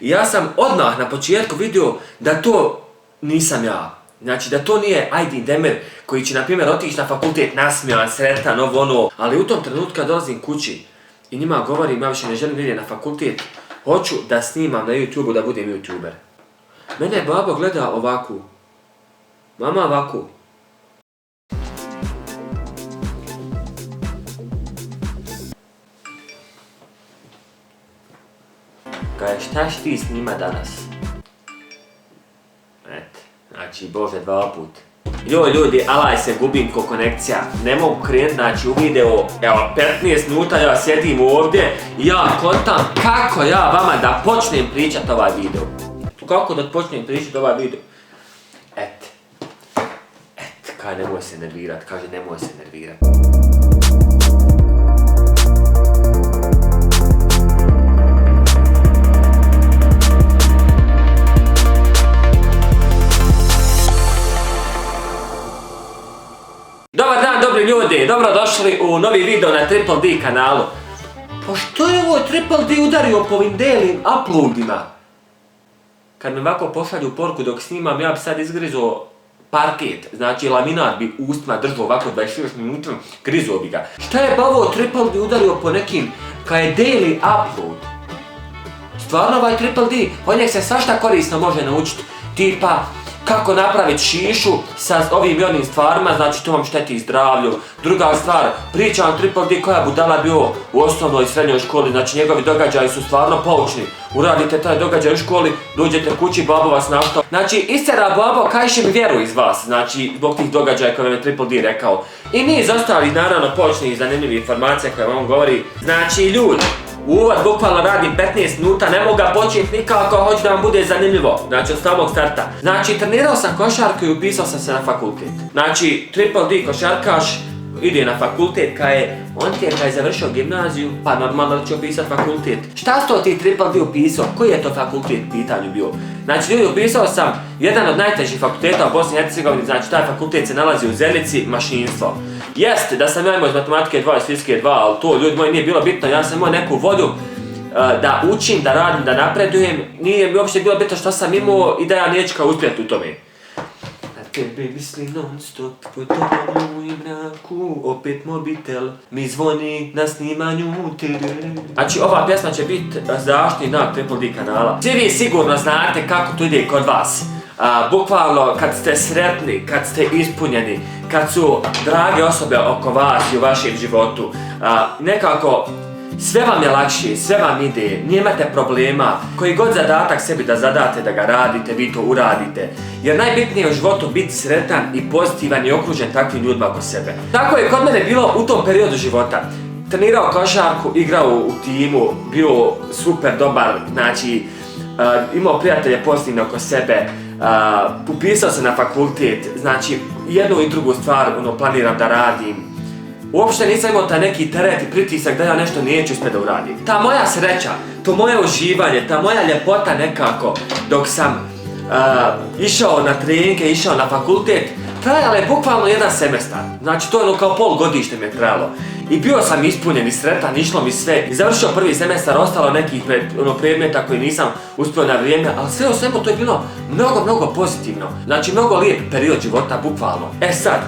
I ja sam odmah na početku vidio da to nisam ja. Znači da to nije Ajdin Demir koji će na primjer otići na fakultet nasmijan, sretan, ovo ono. Ali u tom trenutku kad dolazim kući i njima govorim, ja više ne želim vidjeti na fakultet, hoću da snimam na YouTube-u da budem YouTuber. Mene babo gleda ovako. Mama ovako. Kaže, šta ćeš ti snima danas? Eto, znači, Bože, 2 put. Joj ljudi, alaj se gubim ko konekcija. Ne mogu krenuti, znači, u video, evo, 15 minuta ja sjedim ovdje i ja kontam kako ja vama da počnem pričat ovaj video. Kako da počnem pričat ovaj video? Kaže, nemoj se nervirat, Dobar dan, dobri ljudi, dobrodošli u novi video na Triple D kanalu. Pa što je ovo Triple D udario po ovim delim uploadima? Kad mi ovako pošalju poruku dok snimam, ja bi sad izgrizo parket, znači laminat bi ustima držao ovako 26 minuta, grizo bi ga. Šta je bavo Triple D udario po nekim, kad je daily upload? Stvarno ovaj Triple D, od njeg se svašta korisno može naučiti, tipa kako napraviti šišu sa ovim i onim stvarima, znači to vam šteti zdravlju. Druga stvar, pričam Triple D koja budala bio u osnovnoj i srednjoj školi, znači njegovi događaji su stvarno poučni. Uradite taj događaj u školi, dođete kući, babo vas našto. Znači, istera babo, kajše mi vjeru iz vas, znači, zbog tih događaja koje vam je Triple D rekao. I niz ostalih, naravno, poučnih i zanimljivih informacija koje vam govori. Znači, ljudi, uvod bukvalno radim 15 minuta, ne mogu ga početi nikako, hoću da vam bude zanimljivo, znači od samog starta. Znači, trenirao sam košarku i upisao sam se na fakultet. Znači, Triple D košarkaš, ide na fakultet, on ti je završio gimnaziju, pa normalno da će upisat fakultet. Šta su to ti Triple D upisao? Koji je to fakultet pitanju bio? Znači, ljudi, upisao sam jedan od najtežih fakulteta u Bosni i Hercegovini, znači taj fakultet se nalazi u Zenici, mašinstvo. Jest da sam ja imao iz matematike 2 i iz fizike 2, ali to, ljudi moji, nije bilo bitno, ja sam imao neku volju da učim, da radim, da napredujem, nije mi uopšte bilo bitno što sam imao i da ja neću kao uspjeti u tome. Tebe mislim non stop, po tomu i mraku, opet mobitel mi zvoni na snimanju. Znači ova pjesma će biti zaštitni znak Triple D kanala. Svi vi sigurno znate kako to ide kod vas. Bukvalno kad ste sretni, kad ste ispunjeni, kad su drage osobe oko vas i u vašem životu, nekako sve vam je lakše, sve vam ide, nemate problema, koji god zadatak sebi da zadate, da ga radite, vi to uradite. Jer najbitnije je u životu biti sretan i pozitivan i okružen takvim ljudima oko sebe. Tako je kod mene bilo u tom periodu života. Trenirao košarku, igrao u timu, bio super dobar, znači imao prijatelje pozitivne oko sebe, upisao se na fakultet, znači jednu i drugu stvar planiram da radim. Uopšte nisam imao taj neki teret i pritisak da ja nešto neću uspjeti da uradim. Ta moja sreća, to moje uživanje, ta moja ljepota nekako dok sam išao na treninge, išao na fakultet, trajala je bukvalno jedan semestar. Znači to je kao polugodište mi je trajalo. I bio sam ispunjen i sretan, išlo mi sve. I završio prvi semestar, ostalo nekih predmeta koji nisam uspio na vrijeme, ali sve o svemu to je bilo mnogo pozitivno. Znači mnogo lijep period života, bukvalno. E sad,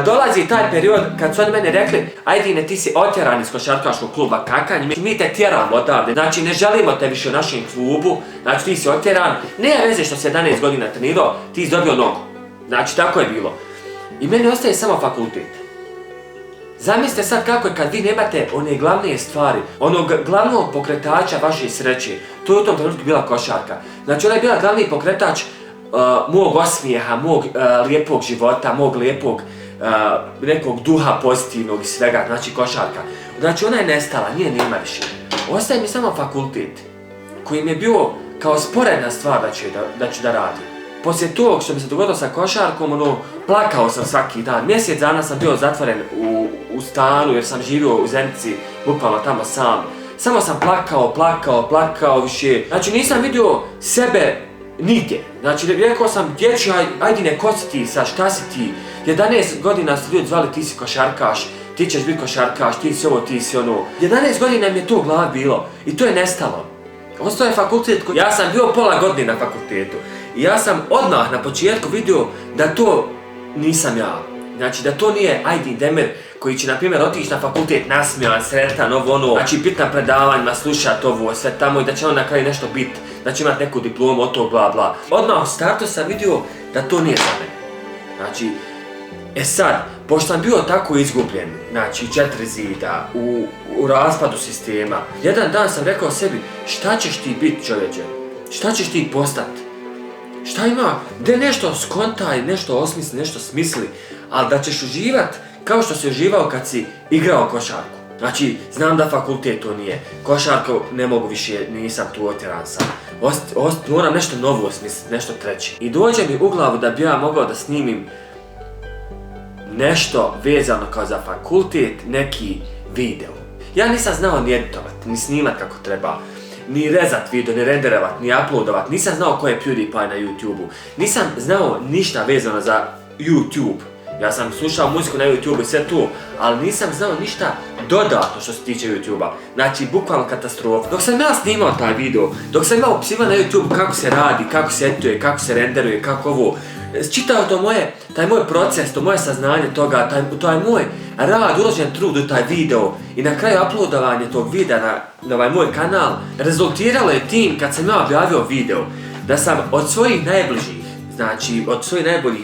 dolazi taj period kad su oni meni rekli, Ajdine, ti si otjeran iz košarkaškog kluba Kakanj, mi te tjeramo odavde, znači ne želimo te više u našem klubu, znači ti si otjeran, nema veze što si 11 godina trenirao, ti si dobio nogu. Znači tako je bilo. I meni ostaje samo fakultet. Zamislite sad kako je kad vi nemate one glavne stvari, onog glavnog pokretača vaše sreće, to je u tom trenutku bila košarka. Znači ona je bila glavni pokretač mog osmijeha, mog lijepog života, mog lijepog nekog duha pozitivnog i svega, znači košarka. Znači ona je nestala, nema više. Ostaje mi samo fakultet, koji mi je bio kao sporedna stvar da ću da radim. Poslije tog što mi se dogodilo sa košarkom, plakao sam svaki dan. Mjesec dana sam bio zatvoren u stanu jer sam živio u Zenici, bukvalno tamo sam. Samo sam plakao više. Znači nisam vidio sebe nigdje. Znači rekao sam, dječju, Ajdine, ko si ti sad, šta si ti? 11 godina su ljudi zvali, ti si košarkaš, ti ćeš biti košarkaš, ti si ovo, ti si ono. 11 godina mi je to u glavi bilo i to je nestalo. Ostao je fakultet, ja sam bio pola godine na fakultetu i ja sam odmah na početku vidio da to nisam ja. Znači da to nije Ajdin Demir koji će na primjer otići na fakultet nasmijan, sretan, znači biti na predavanjima, slušati ovo, sve tamo i da će on na kraju nešto biti, da će imati neku diplomu od tog bla bla. Odmah u startu sam vidio da to nije za mene. Znači, sad, pošto sam bio tako izgubljen, znači 4 zida, u raspadu sistema, jedan dan sam rekao sebi, šta ćeš ti biti čovječe? Šta ćeš ti postati? Šta ima? Gdje nešto skontaj, nešto osmisli, nešto smisli, ali da ćeš uživat kao što si uživao kad si igrao košarku. Znači, znam da fakultet to nije. Košarku ne mogu više, nisam tu, otjeran sam. Moram nešto novo osmisliti, nešto treće. I dođe mi u glavu da bi ja mogao da snimim nešto vezano kao za fakultet, neki video. Ja nisam znao ni editovat, ni snimat kako treba, ni rezat video, ni renderovat, ni uploadovat, nisam znao ko je PewDiePie na YouTube-u. Nisam znao ništa vezano za YouTube. Ja sam slušao muziku na YouTube i sve to, ali nisam znao ništa dodatno što se tiče YouTube-a. Znači, bukvalno katastrofa. Dok sam ja snimao taj video, dok sam imao psiva na YouTube kako se radi, kako se edituje, kako se renderuje, kako ovo, čitao taj moj proces, to moje saznanje toga, taj moj rad, uložen trud u taj video i na kraju uploadovanje tog videa na ovaj moj kanal, rezultiralo je tim kad sam ja objavio video da sam od svojih najbližih, znači od svojih najboljih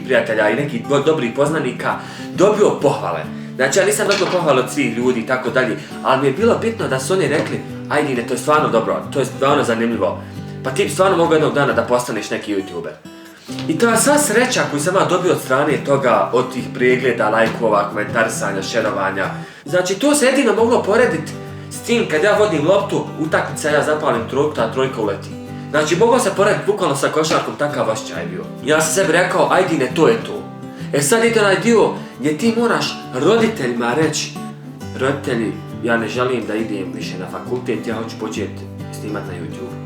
prijatelja i nekih dobrih poznanika dobio pohvale. Znači ja nisam dobio pohvale od svih ljudi i tako dalje, ali mi je bilo bitno da su oni rekli, Ajdine, to je stvarno dobro, to je stvarno zanimljivo, pa ti stvarno mogu jednog dana da postaneš neki YouTuber. I ta sva sreća koju sam ja dobio od strane toga, od tih pregleda, lajkova, komentarisanja, šerovanja, znači to se jedino moglo porediti s tim kad ja vodim loptu, utakmica, ja zapalim trojku, ta trojka uleti. Znači moglo se porediti bukvalno sa košarkom, takav osjećaj bio. Ja sam sebi rekao, Ajdine, to je to. Sad ide onaj dio gdje ti moraš roditeljima reći, roditelji, ja ne želim da idem više na fakultet, ja hoću početi snimat na YouTube.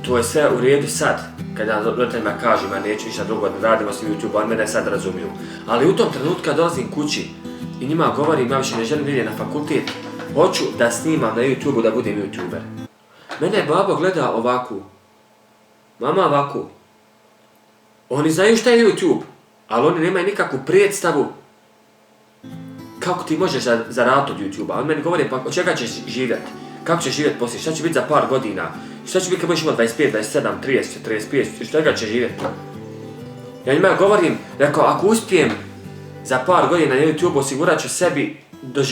To je sve u redu sad, kada roditeljima kažem, ja neću ništa drugo da radimo s YouTube, oni mene sad razumiju. Ali u tom trenutku kad dolazim kući i njima govorim, ja više ne želim idem na fakultet, hoću da snimam na YouTube-u, da budem YouTuber. Mene babo gleda ovako, mama ovako. Oni znaju šta je YouTube, ali oni nemaju nikakvu predstavu kako ti možeš zaraditi od YouTube-a. On meni govori, pa od čega ćeš živjeti? Kako ćeš živjeti poslije? Šta će biti za par godina? Šta će biti kad budeš imao 25, 27, 30, 45? Od čega ćeš živjeti? Ja njima govorim, rekao, ako uspijem za par godina na YouTube osigurat ću sebi do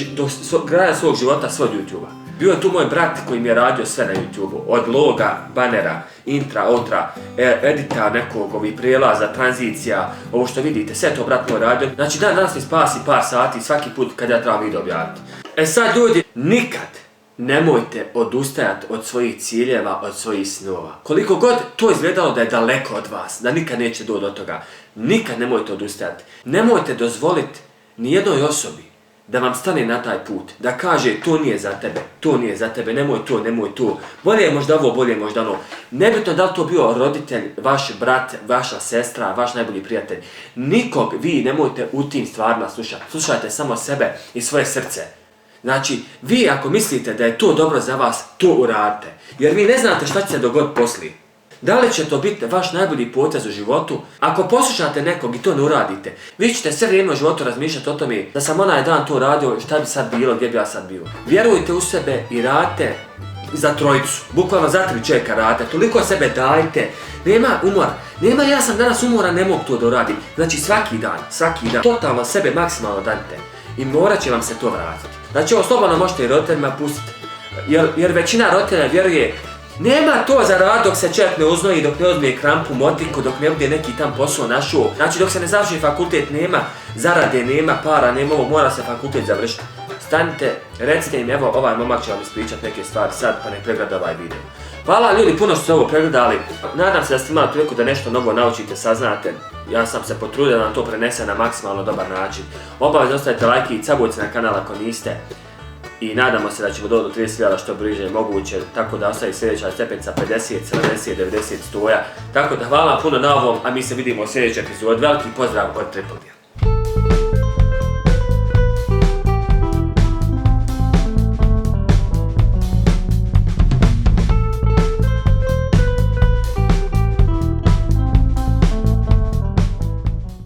kraja svog života svoj YouTube-a. Bio je tu moj brat koji mi je radio sve na YouTube-u, od loga, banera, intra, outra, edita nekog, ovih prijelaza, tranzicija, ovo što vidite, sve to brat moj radio. Znači danas mi spasi par sati svaki put kad ja trebam video objaviti. Sad ljudi, nikad nemojte odustajati od svojih ciljeva, od svojih snova. Koliko god to izgledalo da je daleko od vas, da nikad neće doći do toga, nikad nemojte odustajati. Nemojte dozvoliti nijednoj osobi da vam stane na taj put, da kaže to nije za tebe, nemoj to, bolje je možda ovo, bolje je možda ono. Nebitno da li to bio roditelj, vaš brat, vaša sestra, vaš najbolji prijatelj. Nikog vi nemojte u tim stvarima slušati, slušajte samo sebe i svoje srce. Znači, vi ako mislite da je to dobro za vas, to uradite, jer vi ne znate šta će se dogoditi poslije. Da li će to biti vaš najbolji potez u životu? Ako poslušate nekog i to ne uradite, vi ćete sve vrijeme u životu razmišljati o tome da sam onaj dan to radio, šta bi sad bilo, gdje bi ja sad bio. Vjerujte u sebe i radite za trojicu, bukvalno za 3 čovjeka radite, toliko sebe dajte. Nema umor, ja sam danas umoran, ne mogu to da uradim. Znači svaki dan, totalno sebe maksimalno dajte i morat će vam se to vratiti. Znači ovo slobodno možete i roditeljima pustiti, jer većina roditelja vjeruje nema to za rad dok se čovjek ne uznoji, dok ne uzme krampu, motiku, dok ne bude neki tam posao našao. Znači dok se ne završi fakultet nema zarade, nema para, nema ovo, mora se fakultet završiti. Stanite, recite im, evo ovaj momak će vam ispričati neke stvari sad pa ne pregleda ovaj video. Hvala ljudi puno što ste ovo pregledali. Nadam se da ste imali priliku da nešto novo naučite, saznate. Ja sam se potrudio da vam to prenese na maksimalno dobar način. Obavezno ostavite lajke i cabujte na kanal ako niste. I nadamo se da ćemo doći do 30.000 što bliže moguće, tako da ostaje sljedeća stepenica 50, 70, 90, 100. Tako da hvala puno na ovom, a mi se vidimo u sljedećoj epizodi. Veliki pozdrav od Triple D.